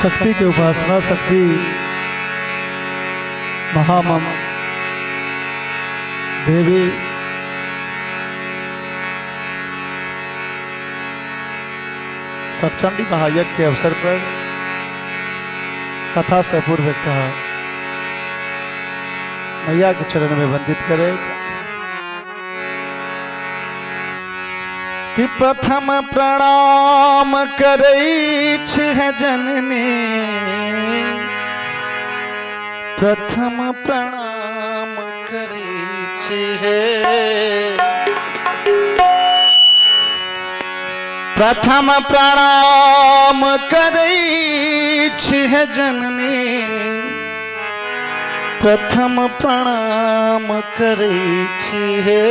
शक्ति के उपासना, शक्ति महामम देवी सप्तचंडी महायज्ञ के अवसर पर कथा से पूर्व एक मैया के चरण में वंदित करे कि प्रथम प्रणाम करैछ है जननी, प्रथम प्रणाम करैछ है, प्रथम प्रणाम करैछ है जननी, प्रथम प्रणाम करै छी हे।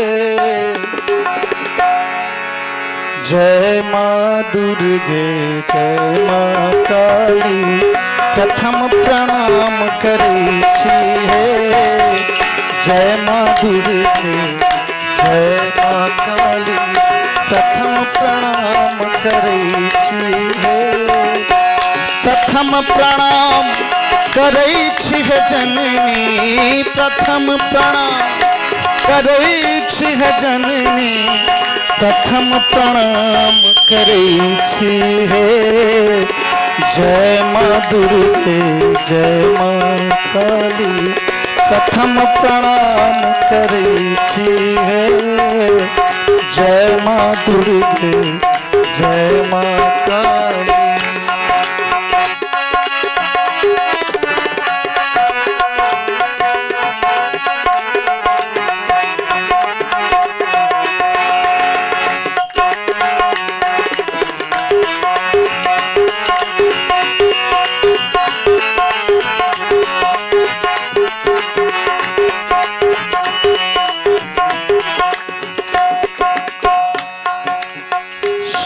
जय माँ दुर्गे जय माँ काली, प्रथम प्रणाम करै छी हे। जय माँ दुर्गे जय माँ काली, प्रथम प्रणाम करै छी हे। प्रथम प्रणाम करै छी हे जननी, प्रथम प्रणाम करै छी हे जननी, प्रथम प्रणाम करै छी हे। जय माँ दुर्गे जय माँ काली, प्रथम प्रणाम करै छी हे। जय माँ दुर्गे जय माँ काली।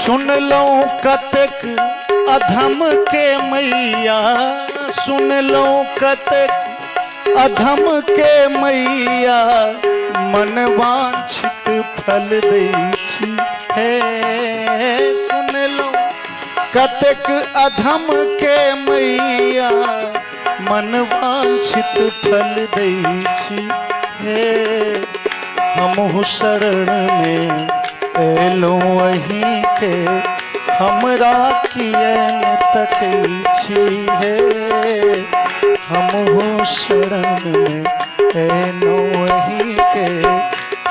सुनलहुँ कतेक अधम के मैया, सुनलहुँ कतेक अधम के मैया, मन वांछित फल दै छी हे। सुनलहुँ कतेक अधम के मैया, मन वांछित फल दै छी हे। हमहु शरण में एलहुँ अहीं के, हमरा किए ने तकै छी हे। हमहु शरण में एलहुँ अहीं के,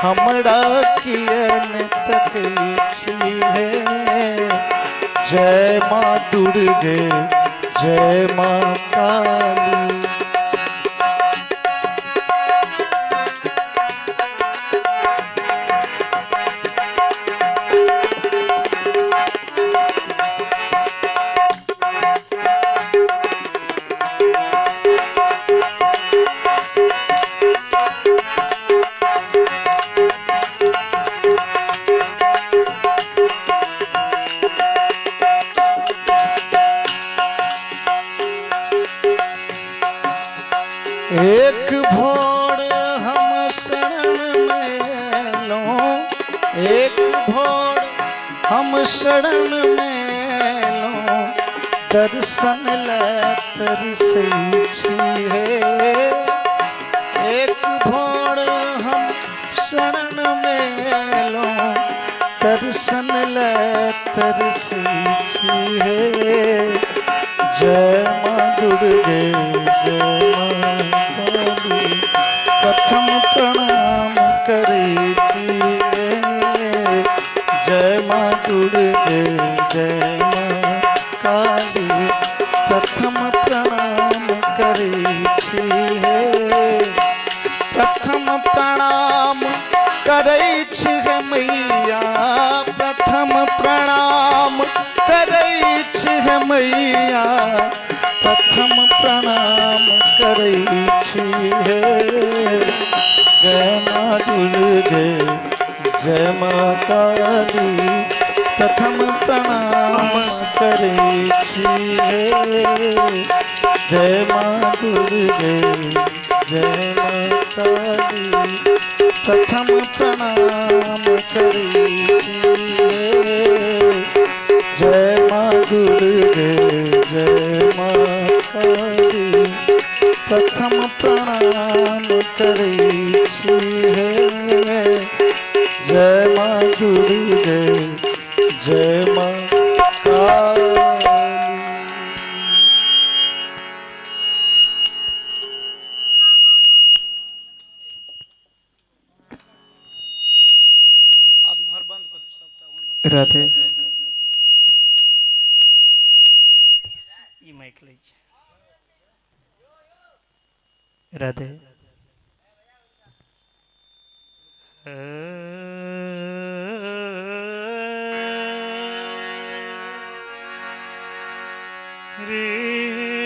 हमरा किए ने तकै छी हे। जय माँ दुर्गे जय माँ काली। एक भोर हम शरण में एलहुँ, एक भोर हम शरण में एलहुँ, दर्शन लए तरसै छी हे। एक भोर हम शरण में एलहुँ, दर्शन लए तरसै छी हे। जय माँ दुर्गे जय माँ काली, प्रथम प्रणाम करै छी हे। जय माँ दुर्गे जय माँ काली, प्रथम प्रणाम करै छी हे। प्रथम प्रणाम करै छी हे मैया, प्रथम प्रणाम करै छी हे मैया, प्रथम प्रणाम करै छी हे। जय माँ दुर्गे जय माँ काली, प्रथम प्रणाम करै छी हे। जय माँ दुर्गे जय माँ काली, प्रथम प्रणाम करै छी हे। जय माँ दुर्गे जय माँ प्रणाम करै छी हे। जय माँ दुर्गे जय माँ काली। राधे। ई माइक लै छै। राधे। रे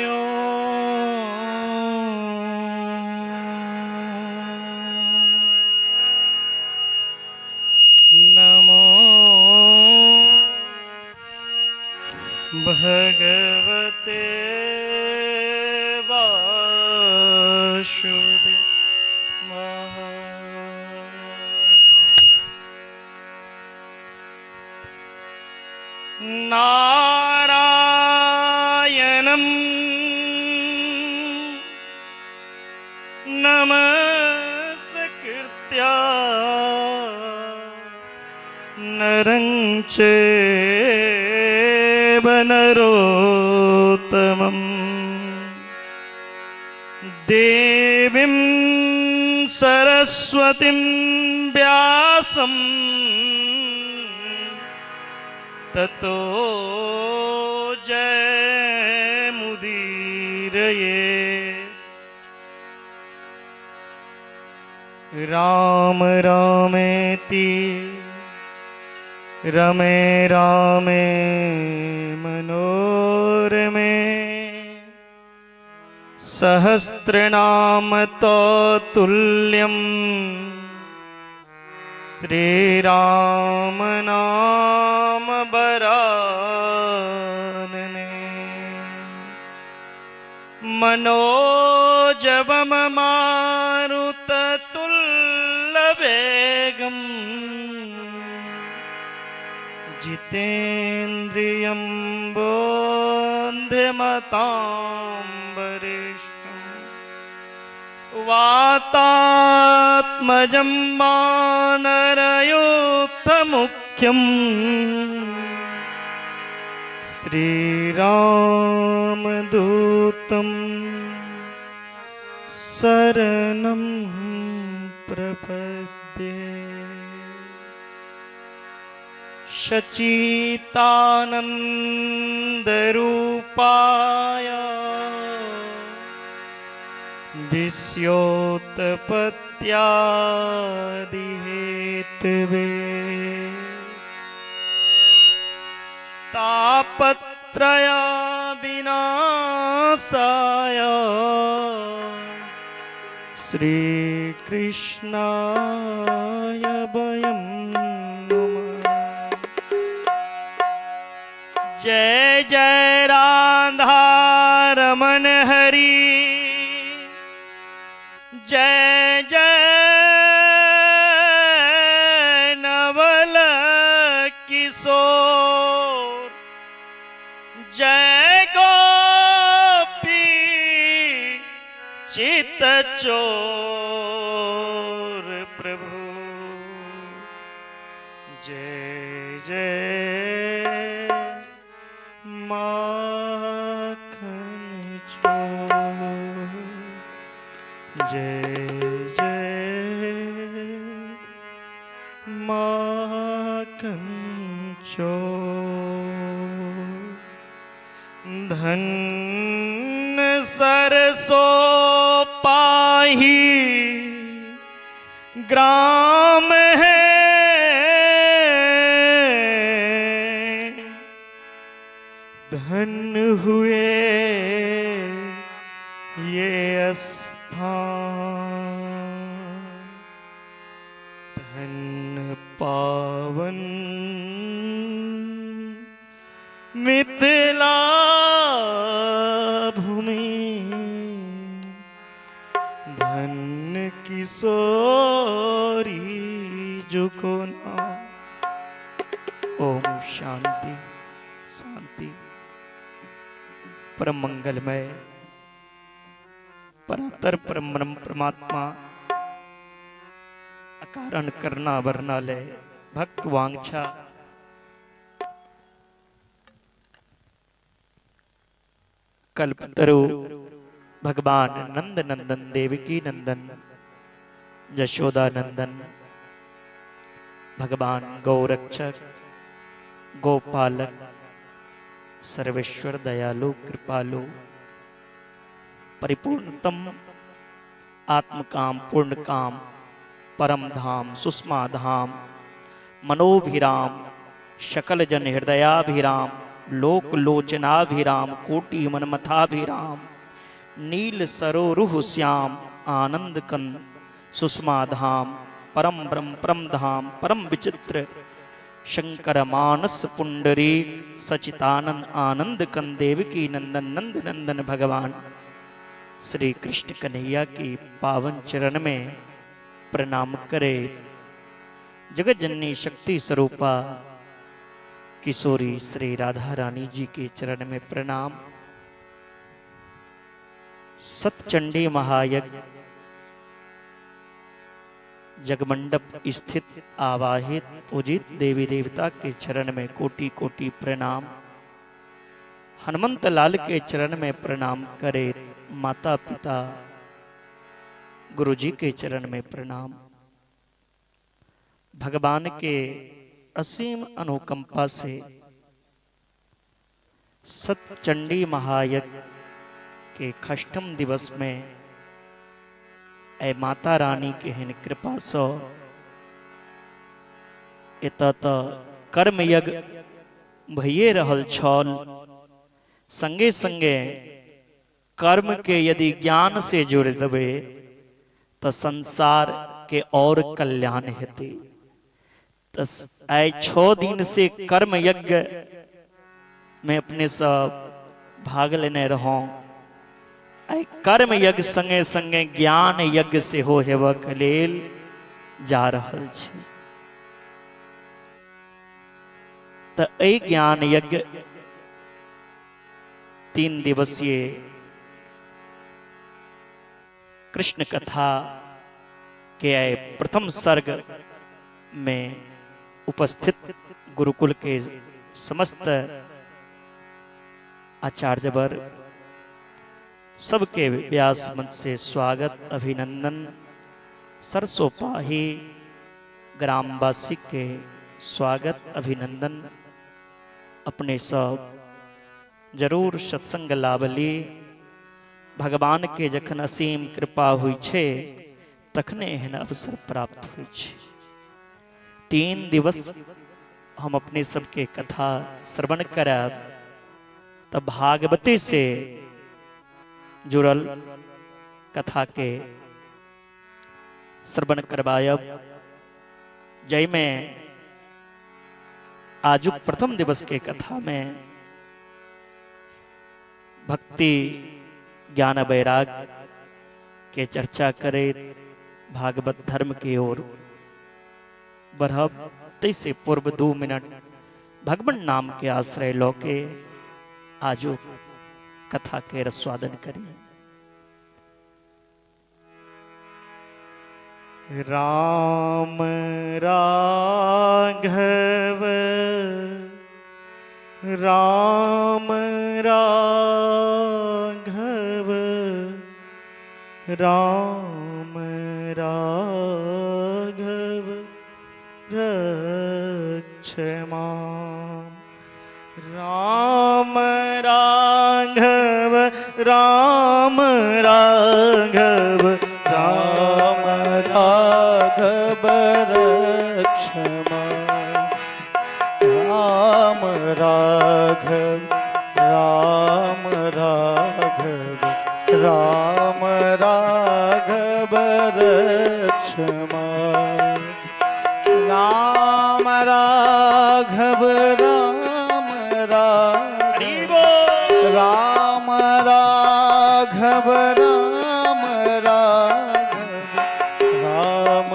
ओ नमो भगवते वासुदेवाय। नारायणं नमस्कृत्य नरं चैव नरोत्तमं देवीं सरस्वतीं व्यासं ततो जयमुदीरये। राम रामेति रमे रामे मनोरमे सहस्रनाम तुल्यं श्री राम नाम बरानने। मनोजवम मारुत तुल्य वेगम जितेन्द्रियं बोधिमतां वरिष्ठं वातात्मजं वानरयूथमुख्यं श्रीरामदूतं शरणं प्रपद्ये। सच्चिदानन्दरूपाय विश्वोत्पत्त्यादिहेतवे तापत्रय विनाशाय श्रीकृष्णाय वयं नमः। जय जय राधा रमन हरि जय जय नवल किशोर जय गोपी चित चोर प्रभु जय जय माखन चोर जय जय माखन चोर। धन सरसो पाही ग्राम है धन हुए ये स्थान धन पावन मिथिला भूमि धन किशोरी जुको नाम। ओम शांति शांति। परम मंगलमय परातर परम ब्रह्म परमात्मा अकारण करना वरनालय भक्त वांछा कल्पतरु भगवान नंद नंदन देवकी नंदन जशोदा नंदन भगवान गौरक्षक गोपालक सर्वेश्वर दयालु कृपालु परिपूर्णतम आत्मकाम पूर्णकाम परम धाम सुषमा धाम मनोभिराम सकल जन हृदयाभिराम लोक लोचनाभिराम कोटि मनमथाभिराम नील सरोरुह श्याम आनंद कंद सुषमा धाम परम ब्रह्म परम धाम परम विचित्र शंकर मानस पुंडरीक सचितानंद आनंद कंद देवकी नंदन नंद नंदन भगवान श्री कृष्ण कन्हैया की पावन चरण में प्रणाम करे। जगत जननी शक्ति स्वरूपा किशोरी श्री राधा रानी जी के चरण में प्रणाम। सतचंडी महायज्ञ जगमंडप स्थित आवाहित पूजित देवी देवता के चरण में कोटि कोटि प्रणाम। हनुमंत लाल के चरण में प्रणाम करे। माता पिता गुरु जी के चरण में प्रणाम। भगवान के असीम अनुकंपा से सतचंडी महायज्ञ के खष्टम दिवस में ऐ माता रानी के हिन कृपा सो एत त कर्म यज्ञ भइए रहल छल, संगे संगे कर्म के यदि ज्ञान से जोड़ देबै त संसार के और कल्याण हेतै। त आइ 6 दिन से कर्म यज्ञ में अपने सब भाग लेने रहौं। आइ कर्म यज्ञ संगे संगे ज्ञान यज्ञ सेहो हेबाक लेल जा रहल छै। त एहि ज्ञान यज्ञ 3 दिवसीय कृष्ण कथा के आए प्रथम सर्ग में उपस्थित गुरुकुल के समस्त आचार्यवर सबके व्यास मंच से स्वागत अभिनंदन। सरसोपाही ग्रामवासी के स्वागत अभिनंदन। अपने सब जरूर सत्संग लाभ ली। भगवान के जखन असीम कृपा हुई छे तखने एहन अवसर प्राप्त हुई छे। 3 दिवस हम अपने सबके कथा श्रवण करब तब भागवती से जुड़ल कथा के श्रवण करवायब, जैमे आजुक प्रथम दिवस के कथा में भक्ति ज्ञान वैराग के चर्चा करे भागवत धर्म की ओर बढ़ब। तैसे पूर्व 2 मिनट भगवान नाम के आश्रय लौके आजो कथा के रस्वादन करी। राम राघव राम राघव राम राघव रक्ष मां। राम राघव राम राघव राम राघव रक्ष मां। राम राघव राम राघव राम राघव रक्ष मां। राम राघव राम राघव राम राघव राम राघव राम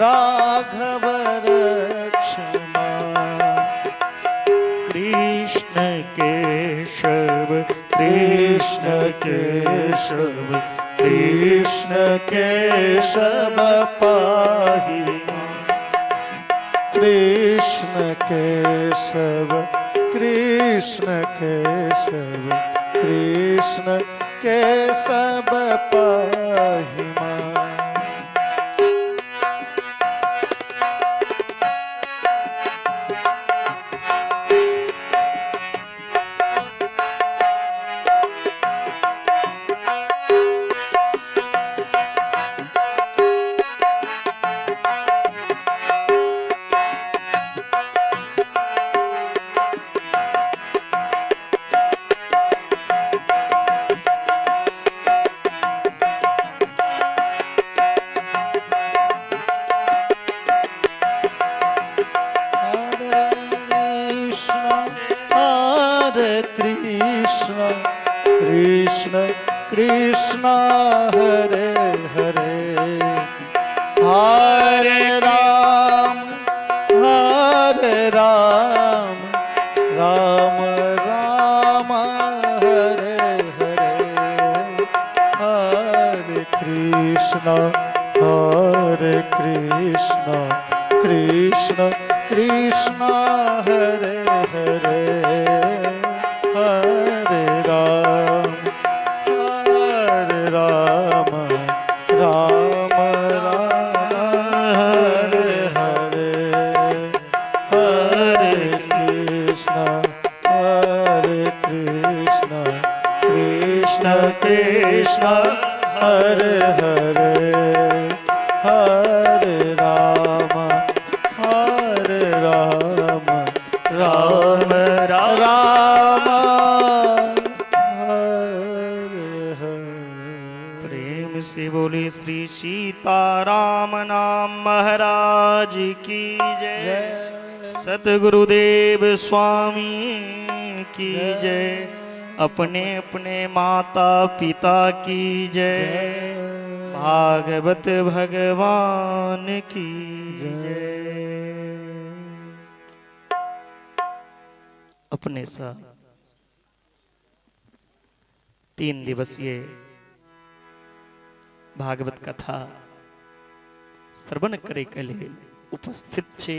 राघव रक्ष मां। कृष्ण केशव कृष्ण केशव कृष्ण केशव पाहि कृष्ण केशव कृष्ण केशव कृष्ण केशव पाहि मां। Hare Krishna, Hare Krishna, Krishna Krishna, Hare Hare, Hare Ram, Hare Ram, Ram Ram, Hare Hare, Hare Krishna, Hare Krishna, Krishna Krishna, Hare Hare, Hare Ram, Hare Ram, Ram Ram, Hare Hare, Hare Krishna, Hare Krishna, Krishna Krishna, Hare Hare, Hare Ram, Hare Ram, Ram Ram Ram, Hare Hare. प्रेम से बोले श्री सीताराम नाम महाराज की जय। जय। सतगुरुदेव स्वामी की जय। अपने अपने माता पिता की जय। भागवत भगवान की जय। अपने सा 3 दिवसीय भागवत कथा श्रवण करे के लेल उपस्थित छे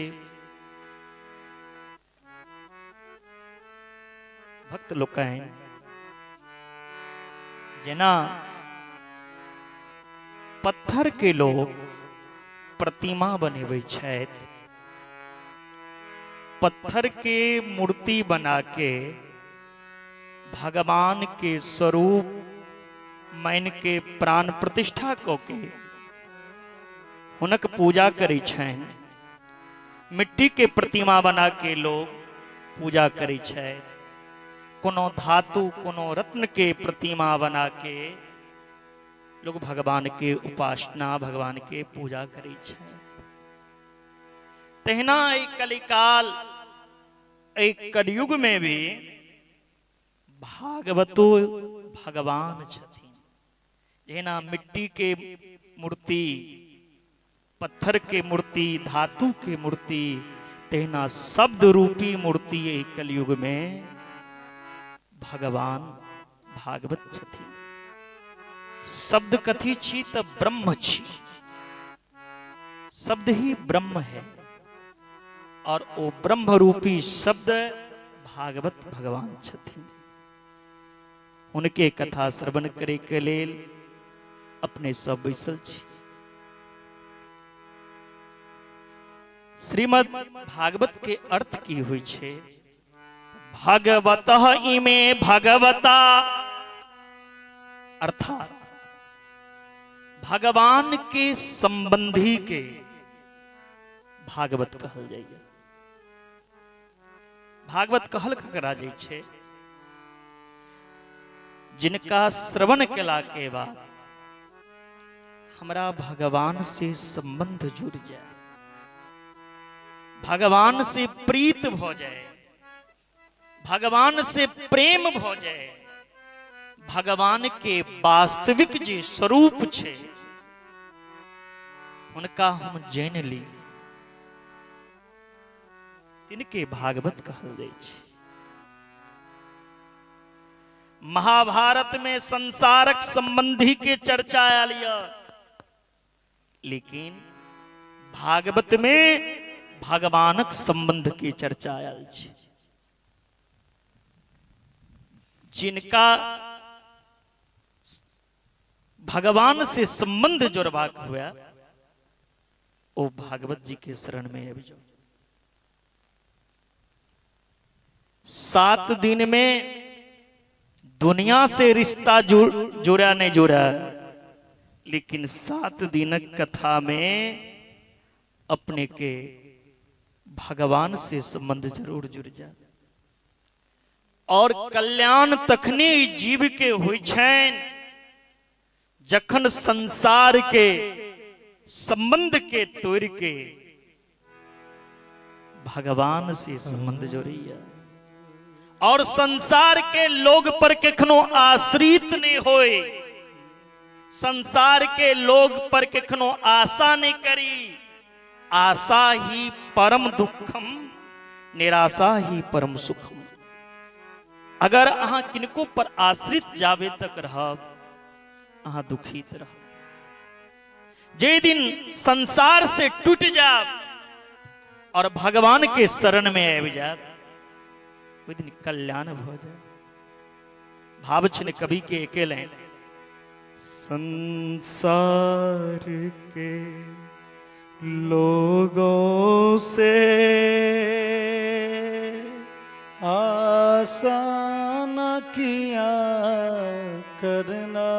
भक्त लोकनि, जेना पत्थर के लोग प्रतिमा बनेबै छथि, पत्थर के मूर्ति बना के भगवान के स्वरूप मान के प्राण प्रतिष्ठा क के हुनक पूजा करै छनि। मिट्टी के प्रतिमा बना के लोग पूजा करै छथि। कोनो धातु कोनो रत्न के प्रतिमा बना के लोग भगवान के उपासना भगवान के पूजा करै छथि। तहिना एहि कलिकाल एहि कलयुग में भी भागवतो भगवान छथिन। जेना मिट्टी के मूर्ति, पत्थर के मूर्ति, धातु के मूर्ति, तहिना शब्द रूपी मूर्ति एहि कलयुग में भगवान भागवत छथिन। शब्द कथी छी त ब्रह्म छी, शब्द ही ब्रह्म है और ओ ब्रह्म रूपी शब्द भागवत भगवान छथिन। हुनके कथा श्रवण करे के लेल अपने सब बैसल छी। श्रीमद् भागवत के अर्थ की होइ छै? भगवत इमे भगवता, अर्थात भगवान के संबंधी के भागवत कहल जाइए। भागवत कहल ककरा जाइ छै? जिनका श्रवण केला के बाद हमरा भगवान से संबंध जुड़ जाए, भगवान से प्रीत भ जाए, भगवान से प्रेम भ जाए, भगवान के वास्तविक जे स्वरूप छै हुनका हम जानि ली, तिनके भागवत कहल जाइ छै। महाभारत में संसारक संबंधी के चर्चा आयल यऽ, लेकिन भागवत में भगवानक संबंध के चर्चा आयल छै। जिनका भगवान से संबंध जोड़बाक हुए ओ भागवत जी के शरण में आबि जाओ। 7 दिन में दुनिया से रिश्ता जुड़ा नहीं जुड़ा, लेकिन 7 दिनक कथा में अपने के भगवान से संबंध जरूर जुड़ जाए। और कल्याण तखने जीव के होइ छनि जखन संसार के संबंध के तोड़ के भगवान से संबंध जोड़ैया और संसार के लोग पर कखनो आश्रित नहीं होए, संसार के लोग पर कखनो आशा नहीं करी। आशा ही परम दुखम, निराशा ही परम सुखम। अगर अहाँ किनको पर आश्रित जाबे तक रहब अहाँ दुखित रहब। जे दिन संसार से टूट जाब और भगवान के शरण में आबि जाब ओहि दिन कल्याण भऽ जाए। भाव छनि कवि के एके लाइन, संसार के लोगों से आशा न किया करना,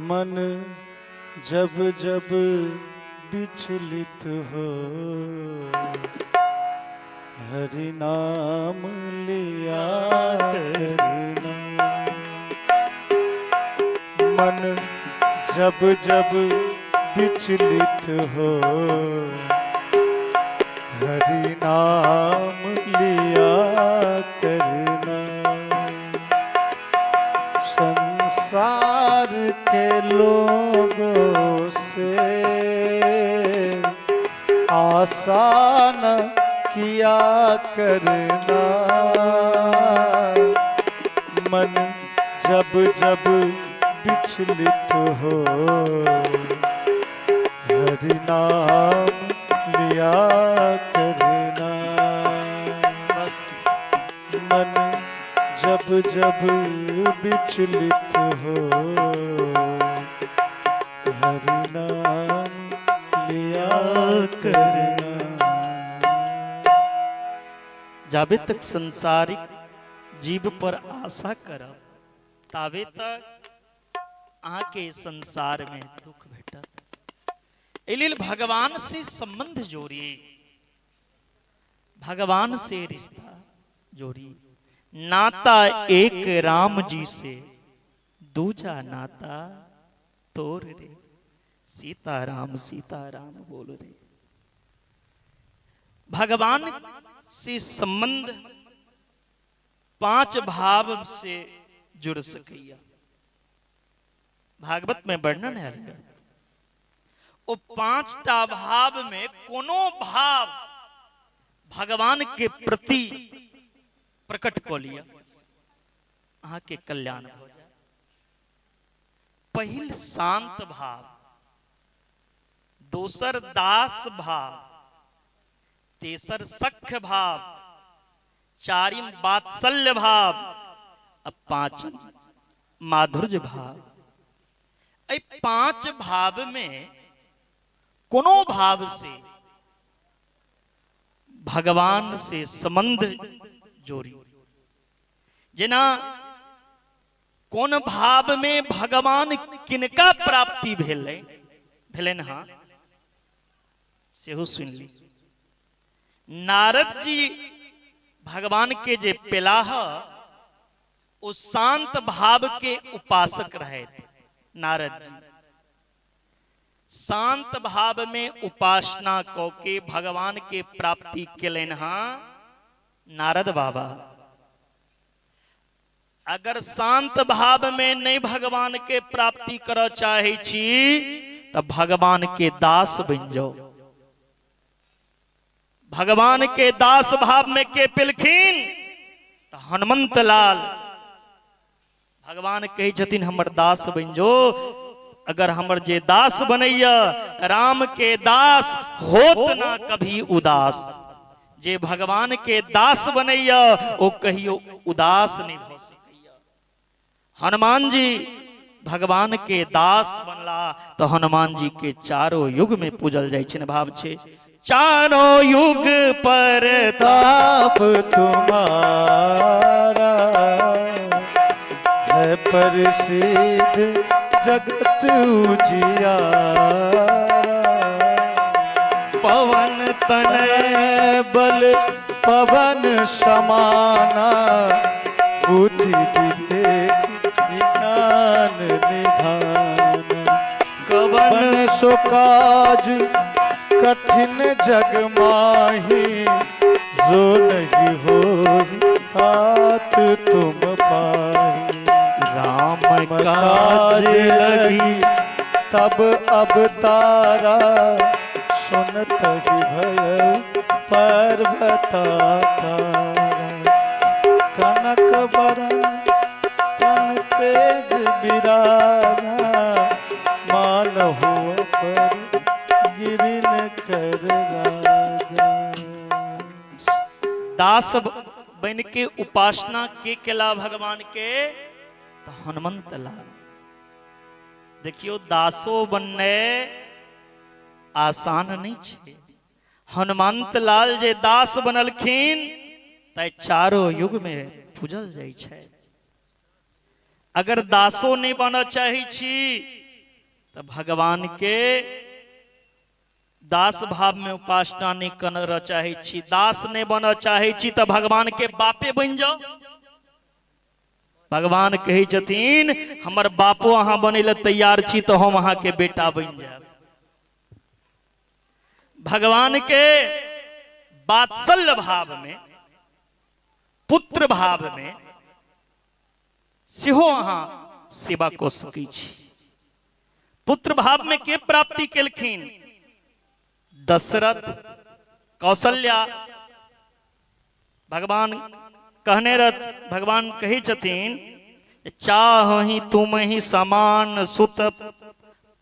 मन जब जब विचलित हो हरि नाम लिया करना। मन जब जब विचलित हो हरि नाम लिया करना। संसार के लोगों से आशा न किया करना, मन जब जब विचलित हो हरि नाम लिया करना। बस मन जब जब विचलित हो हरि नाम लिया करना। जाबे तक संसारिक जीव पर आशा करब ताबे तक अहाँके संसार में दुख भेटत। एहि लेल भगवान से संबंध जोड़ी, भगवान से रिश्ता जोड़ी। नाता एक राम जी से, दूजा नाता तोर रे। सीता राम सीता राम बोल रे। भगवान से संबंध 5 भाव से जुड़ सकैया। भागवत में वर्णन है ओ 5टा भाव में कोनो भाव भगवान के प्रति प्रकट कऽ लिअ, अहाँ के कल्याण भऽ जायत। पहिल शांत भाव, दोसर दास भाव, तेसर सख्य भाव, चारिम वात्सल्य भाव आ पांचम माधुर्य भाव। एहि 5 भाव में कोनो भाव से भगवान से संबंध जोड़ी। जेना कोन भाव में भगवान किनका प्राप्ति भेलै भेलनि हँ सेहो सुनि ली। नारद जी भगवान के जे पेलाह ओ शांत भाव के उपासक रहथि। नारद जी शांत भाव में उपासना क के भगवान के प्राप्ति केलनि हँ नारद बाबा। अगर शांत भाव में नहीं भगवान के प्राप्ति करऽ चाहे छी तऽ भगवान के दास बनि जाओ। भगवान के दास भाव में के पेलखिन? तऽ हनुमंत लाल भगवान कहै छथिन हमर दास बनि जो। अगर हमर जे दास बनैया, राम के दास होत ना कभी उदास। जे भगवान के दास बनैया ओ कहियो उदास नहीं भऽ सकैया। हनुमान जी भगवान के दास बनला तऽ हनुमान जी के चारो युग में पूजल जाइ छै। भाव छै चारो युग पर ताप तुम्हारा है प्रसिद्ध जगत उजियारा। पवन तनय बल पवन समाना, बुद्धि विवेक ज्ञान निधान। कवन बन सो काज कठिन जग माही, जो नहीं होही हाथ तुम पाही। राम काज काज लगी लगी तब अब तारा, सुनत ही भय पर्वता। कनक बरन तन तेज बिराजा, मानहु पर गिरिन कर राजा। दास बन के उपासना के केला भगवान के, तऽ हनुमंत लाल। देखियो दासो बनने आसान नहीं छै। हनुमंत लाल जे दास बनलखिन तै चारो युग में पूजल जाइ छै। अगर दासो नहीं बनऽ चाहै छी तऽ भगवान के दास भाव में उपासना नहीं करऽ चाहै छी, दास नहीं बनऽ चाहै छी तऽ भगवान के बापे बनि जाओ। भगवान कहै छथिन हमर बापो अहाँ बनै लए तैयार छी तऽ हम अहाँके बेटा बनि जायब। भगवान के वात्सल्य भाव में, पुत्र भाव में सेहो अहाँ सेवा कऽ सकै छी। पुत्र भाव में के प्राप्ति केलखिन? दशरथ, कौशल्या। भगवान कहने रह, भगवान कहै छथिन चाही तुम ही समान सुत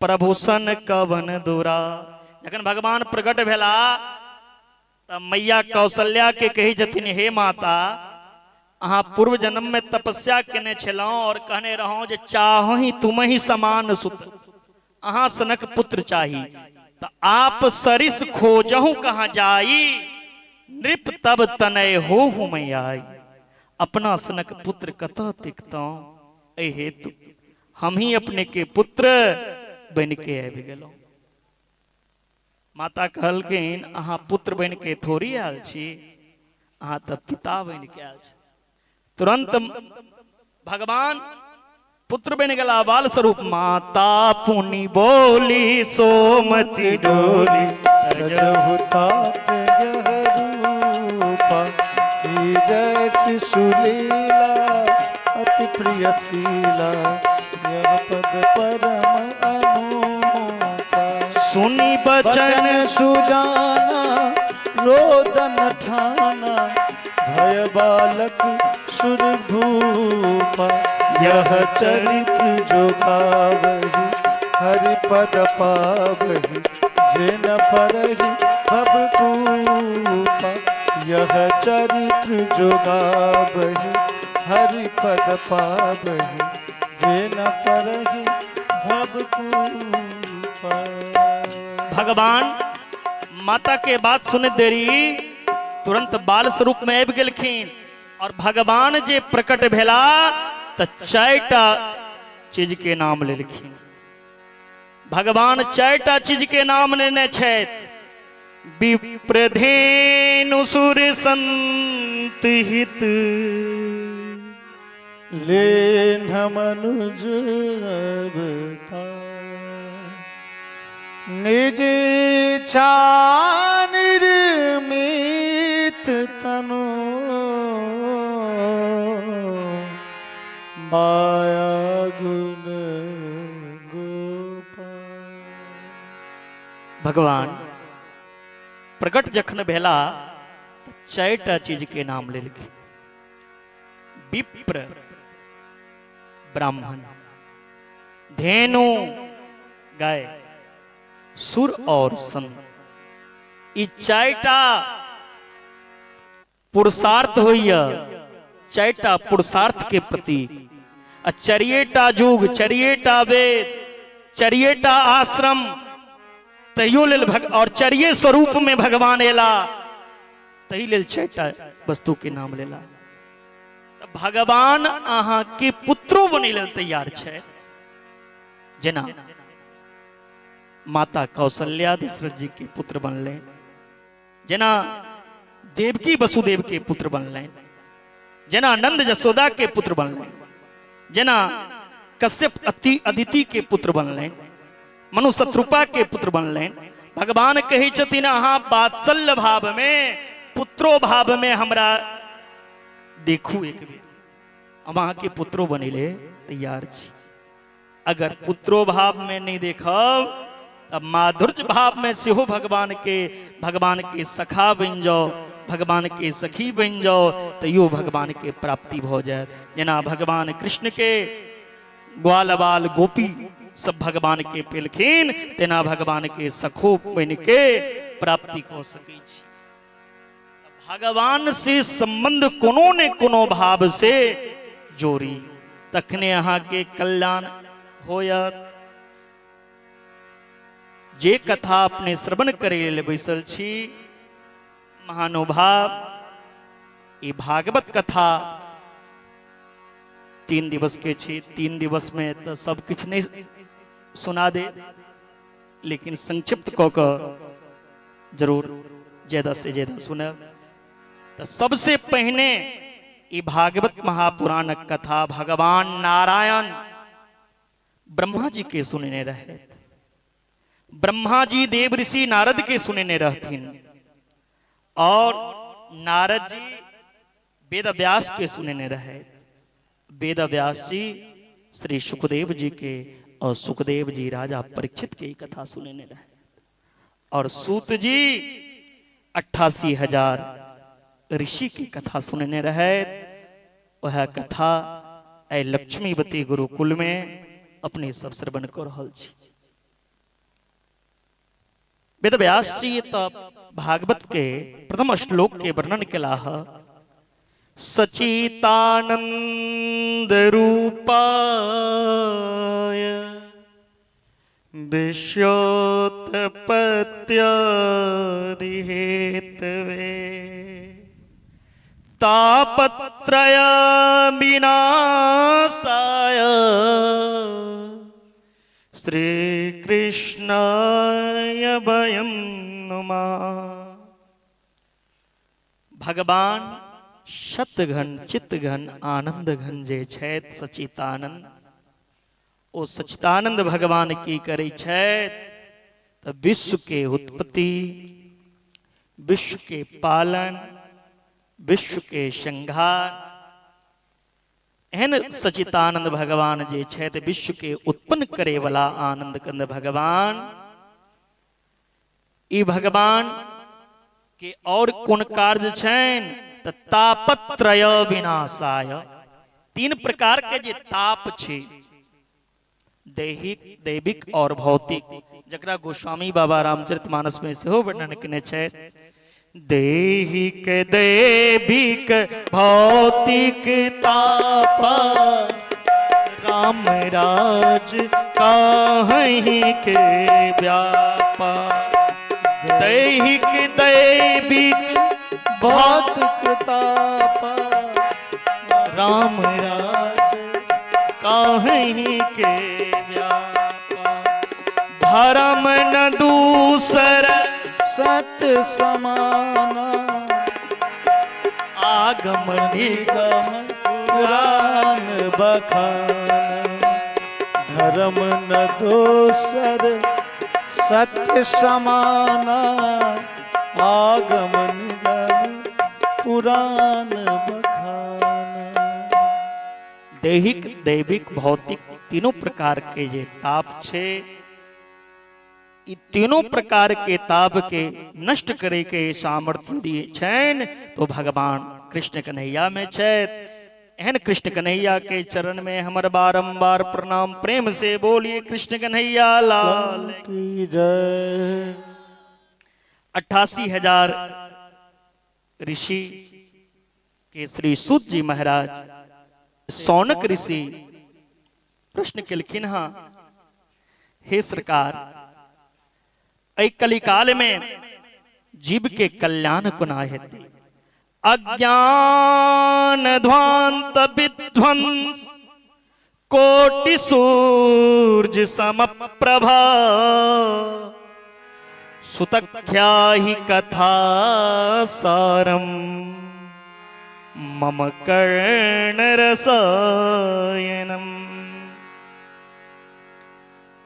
प्रभुसन कवन दुरा। जखन भगवान प्रकट भेला तऽ मैया कौशल्या के कहै छथिन हे माता, अहाँ पूर्व जन्म में तपस्या केने छलहुँ और कहने रहौं जे चाही तुम ही समान सुत, अहाँ सनक पुत्र चाही, तऽ आप सरिस खोजहु कहाँ जाई, नृप तब तनय हो हूँ मैं आई। अपना सनक पुत्र कतऽ तिकतहुँ, एहि हेतु हम ही अपने के पुत्र बनि के आबि गेलहुँ। माता कहलखिन अहाँ पुत्र बनि के थोड़ी आयल छी, अहाँ तऽ पिता बनि के आयल छी। तुरंत भगवान पुत्र बनि गेला बाल स्वरूप। माता पुनि बोली सोमति डोली, तजहु तात यह रूपा, की जय शिशु लीला अति प्रिय शीला, यह पद परम अनूपा। सुनी बचन बचन सुजाना, रोदन ठाना, भय बालक सुर भूपा। यह चरित्र जो गावही, हरि पद पावही, जिन परही भव कूपा। यह चरित्र जो गावही, हरि पद पावही, जिन परही भव कूपा। भगवान माता के बात सुने देरी तुरंत बाल स्वरूप में आबि गेलखिन और भगवान जे प्रकट भेला तऽ चारिटा चीज के नाम लेलखिन। भगवान चारिटा चीज के नाम लेने छथि। विप्रधेनु सुर संत हित, लेन मनुज अवतार, निज इच्छा निर्मित तनु, माया गुण गोपाल। भगवान प्रकट जखन भेला तऽ चारिटा चीज के नाम लेलखिन। विप्र ब्राह्मण, धेनु गाय, सुर और संत, ई चारिटा पुरुषार्थ होइया, चारिटा पुरुषार्थ के प्रतीक। आ चारिएटा युग, चारिएटा वेद, चारिएटा आश्रम, तहियो लेल भग और चारिए स्वरूप में भगवान एला, तही लेल चारिटा वस्तु के नाम लेला। तऽ भगवान अहाँ के पुत्रो बनै लेल तैयार छै, जेना माता कौशल्या दशरथ जी के पुत्र बनले, जेना देवकी वसुदेव के पुत्र बनलनि, जेना नंद जसोदा के पुत्र बनलनि, जेना कश्यप अति अदिति के पुत्र बनलनि, मनु शत्रुपा के पुत्र बनलनि। भगवान कहै छथिन अहाँ वात्सल्य भाव में, पुत्रो भाव में हमरा देखू एक बेर, हम अहाँके पुत्रो बनेले तैयार छी। अगर पुत्रो भाव में नहीं देखब तब माधुर्य भाव में सेहो भगवान के सखा बनि जाओ, भगवान के सखी बनि जाओ, तैयो भगवान के प्राप्ति भऽ जायत। जेना भगवान कृष्ण के ग्वाल बाल गोपी सब भगवान के पेलखिन, तेना भगवान के सखो बनि के प्राप्ति कऽ सकै छी। भगवान से संबंध कोनो ने कोनो भाव से जोड़ी, तखने अहाँके कल्याण होयत। जे कथा अपने श्रवण करे लेल बैसल छी महानुभाव, ई भागवत कथा 3 दिवस के छी। 3 दिवस में तऽ सब किछु नहीं सुना दे, लेकिन संक्षिप्त कऽ कऽ जरूर ज्यादा से ज्यादा सुनब। तऽ सबसे पहिने ई भागवत महापुराणक कथा भगवान नारायण ब्रह्मा जी के सुनने रहे, ब्रह्मा जी देव ऋषि नारद के सुनने रहथिन, और नारद जी वेद व्यास के सुनने रहे, वेद व्यास जी श्री सुखदेव जी के, और सुखदेव जी राजा परीक्षित के कथा सुनने रहे, और सूत जी 88,000 ऋषि की कथा सुनने रहे। वह कथा ऐ लक्ष्मीवती गुरुकुल में अपने सब श्रवण कर रहल छी। वेद व्यास जी तऽ भागवत के प्रथम श्लोक के वर्णन केलाह, सचितानंद रूपाय विश्वोत्पत्त्यादिहेतवे तापत्रय विनाशाय श्री कृष्णाय वयं नुमः। भगवान शतघन चित्तघन आनंद घन जे छथि सचितानंद, ओ सचितानंद भगवान की करै छथि तऽ विश्व के उत्पत्ति, विश्व के पालन, विश्व के संहार, एहन सचितानंद भगवान जे छथि विश्व के उत्पन्न करे वाला आनंद कंद भगवान, ई भगवान के और कोन कार्य छनि तऽ तापत्रय विनाशाय। 3 प्रकार के जे ताप छै, दैहिक, दैविक और भौतिक, जकरा गोस्वामी बाबा रामचरितमानस में सेहो वर्णन केने छथि। दैहिक दैविक भौतिक ताप राम राज काहि के व्यापा। दैहिक दैविक भौतिक ताप राम राज काहि के व्यापा। धर्म न दूसर सत्य समाना आगम निगम पुराण बखाना। धर्म न दोसर सत्य समाना आगम निगम पुराण बखाना। दैहिक दैविक भौतिक तीनों प्रकार के जे ताप छै, ई तीनों प्रकार के ताप के नष्ट करे के सामर्थ्य यदि छनि तो भगवान कृष्ण कन्हैया में छथि। एहन कृष्ण कन्हैया के चरण में हमर बारंबार प्रणाम। प्रेम से बोलिए कृष्ण कन्हैया लाल की जय। 88,000 ऋषि के श्री सूत जी महाराज शौनक ऋषि प्रश्न केलखिन हँ, हे सरकार, एहि कलिकाल में जीव के कल्याण कोना हेतै? अज्ञान ध्वांत विध्वंस कोटि सूर्य समप्रभा सुतख्याहि कथा सारम मम कर्ण रसायनम।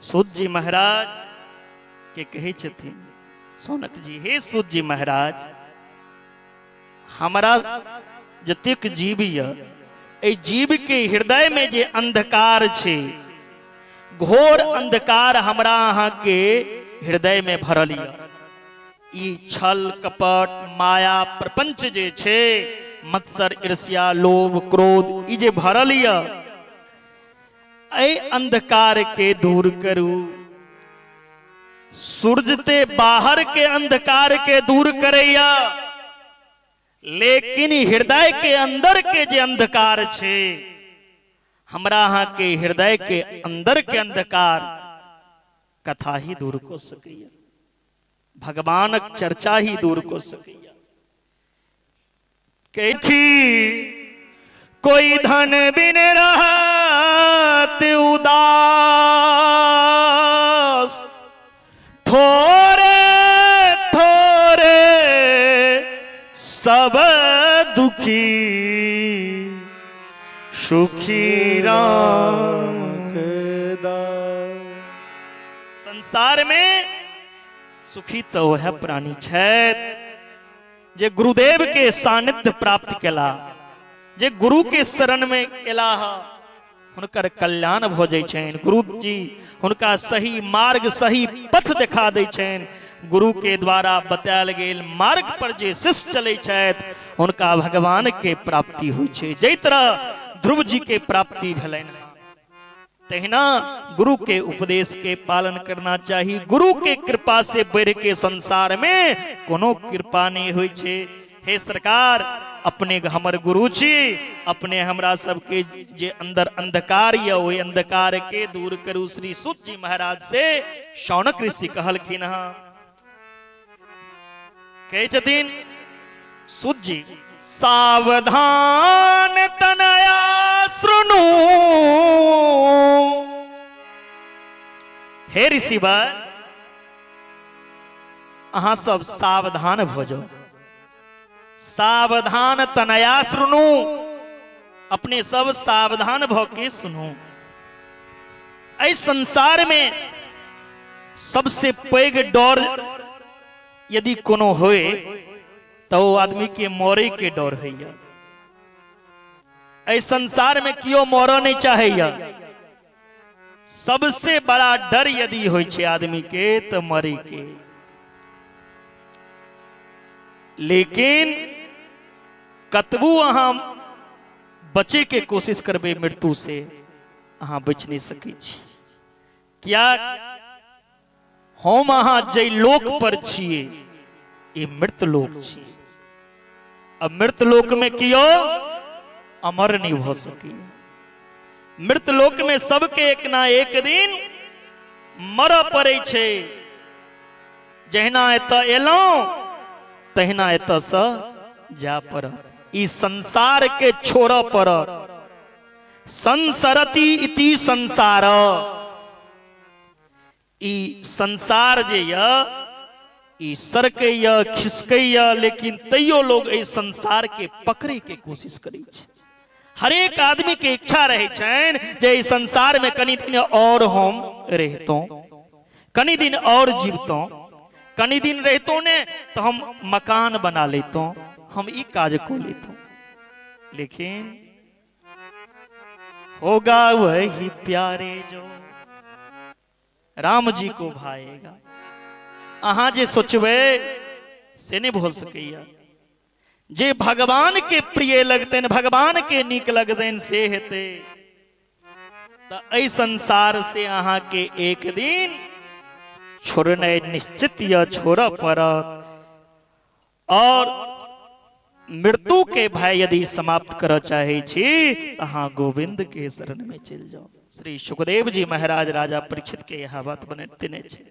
सूत जी महाराज के कहै छथिन शौनक जी, हे सूत जी महाराज, हमरा जतेक जीव यऽ, एहि जीव के हृदय में जे अंधकार छै, घोर अंधकार हमरा अहाँ के हृदय में भरल यऽ। ई छल कपट माया प्रपंच जे छै, मत्सर ईर्ष्या लोभ क्रोध, ई जे भरल यऽ, एहि अंधकार के दूर करू। सूर्य ते बाहर के अंधकार के दूर करैया, लेकिन हृदय के अंदर के जे अंधकार छै, हमरा अहाँ के हृदय के अंदर के अंधकार कथा ही दूर कऽ सकैया, भगवानक चर्चा ही दूर कऽ सकैया। कैथी कोई धन बिन रहत उदास, थोड़े थोड़े सब दुखी सुखी राम के दास। संसार में सुखी तो वह प्राणी छथि जे गुरुदेव के सानिध्य प्राप्त केला, जे गुरु के शरण में एला, हुनकर कल्याण भऽ जाइ छनि। गुरु जी हुनका सही मार्ग सही पथ देखा दै छनि। गुरु के द्वारा बतायल गेल मार्ग पर जे शिष्य चलै छथि, हुनका भगवान के प्राप्ति होइ छै। जाहि तरह ध्रुव जी के प्राप्ति भेलनि, तहिना गुरु के उपदेश के पालन करना चाही। गुरु के कृपा से बढ़ के संसार में कोनो कृपा नहीं होइ छै। हे सरकार, अपने हमर गुरु छी, अपने हमरा सबके जे अंदर अंधकार यऽ, ओहि अंधकार के दूर करू। श्री सूत जी महाराज से शौनक ऋषि कहलखिन हँ। कहै छथिन सूत जी, सावधान तनया सुनू। हे ऋषिवर, अहाँ सब सावधान भऽ जाउ। सावधान तनया सुनू, अपने सब सावधान भऽ के सुनू। एहि संसार में सबसे पैघ डर यदि कोनो होए तऽ ओ आदमी के मरे के डर होइया। एहि संसार में केओ मरऽ नहीं चाहैया। सबसे बड़ा डर यदि होइ छै आदमी के तऽ मरे के। लेकिन कतबू अहाँ बचे के कोशिश करबै मृत्यु से, अहाँ बचि नहीं सकै छी। किया हम अहाँ जै लोक पर छियै, ई मृत लोक छियै। अब मृत लोक में कियो अमर नहीं भऽ सकैया। मृत लोक में सबके एक ना एक दिन मरऽ पड़ै छै। जहिना एतऽ एलहुँ तहिना एतऽसँ जाय पड़त, ई संसार के छोड़ऽ पड़त। संसरति इति संसार, ई संसार जे यऽ ई सरकैया खिसकैया, लेकिन तैयो लोग एहि संसार के पकड़े के कोशिश करै छै। हरेक आदमी के इच्छा रहै छनि जे एहि संसार में कनि दिन और हम रहितौं, कनि दिन और जीवतौं, कनि दिन रहितौं ने तो हम मकान बना लेतौं, हम ई काज कऽ लेतौं। लेकिन होगा वही प्यारे जो राम जी को भाएगा। अहाँ जे सोचबै से नहि भऽ सकैया। जे भगवान के प्रिय लगतनि, भगवान के नीक लगतनि से हेतै। तऽ एहि संसार से अहाँके एक दिन छोड़नाइ निश्चित यऽ, छोड़ऽ पड़त। और मृत्यु के भय यदि समाप्त करऽ चाहै छी, अहाँ गोविंद के शरण में चलि जाउ। श्री सुखदेव जी महाराज राजा परीक्षित के यह बात बनेने छै।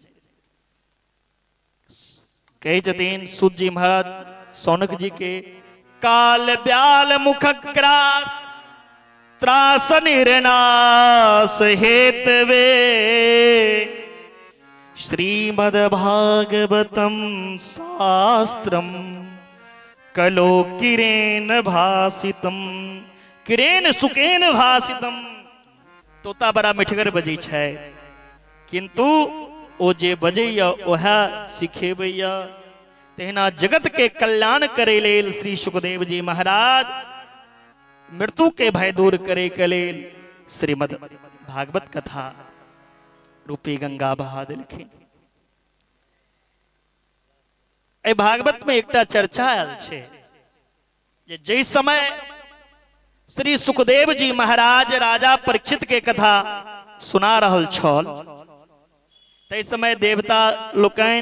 कहै छथिन सूत जी महाराज सौनक जी के, काल ब्याल मुख ग्रास त्रास निर्नाश हेतवे श्रीमद् भागवतम शास्त्रम कलो किरेन भासितम, किरेन सुकेन भासितम। तोता बड़ा मिठगर बजै छै, किंतु ओ जे बजैया ओएह सिखेबैया। तहिना जगत के कल्याण करे लेल श्री सुखदेव जी महाराज मृत्यु के भय दूर करे के लेल श्रीमद् भागवत कथा रूपी गंगा बहा देलखिन। एहि भागवत में एकटा चर्चा आयल छै जे जाहि समय श्री सुखदेव जी महाराज राजा परीक्षित के कथा सुना रहल छल, ताहि समय देवता लोकनि